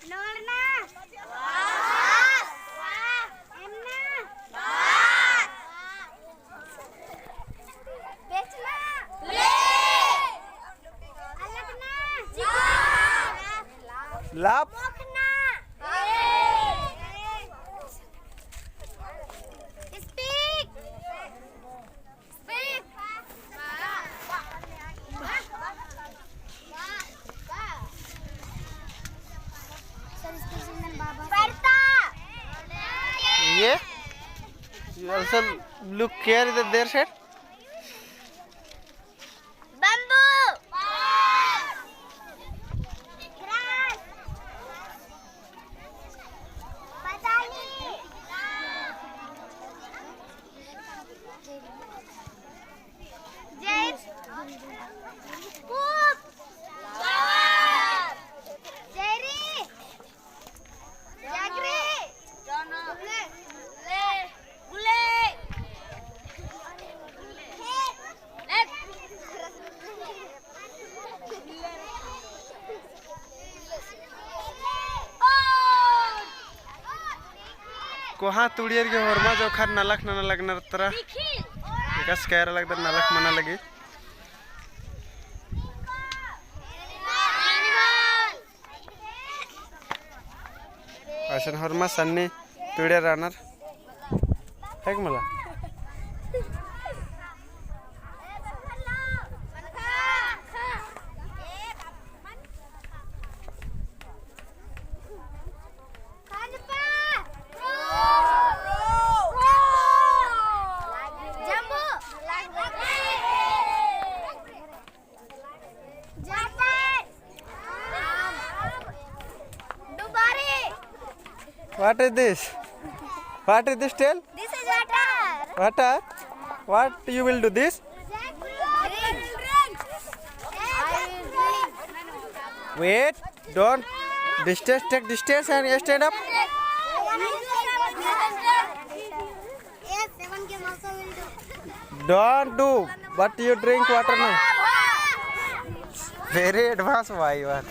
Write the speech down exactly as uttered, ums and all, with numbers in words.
नोड़ना। एमना। बेचना। अलगना। लाप। मोखना। Speak. ये, you also look care the there side. Bamboo. Grass. Patani. Jade. Poop. Flower. Cherry. Jaggery. Gule. Gule. कोहाँ तुड़ियर गे होरमा जोंख़र नलख नना लगनर तरा। एकासे कैरा लगदर नलख मना लगी। असन होरमा सन्नी तुड़ियर रअनर। है का मला? What is this? What is this? Tell. This is water. Water? What you will do this? Drink. Wait, don't. Distance, take distance and stand up. Yes, seven game also will do. Don't do, but you drink water now. Very advanced, why you are?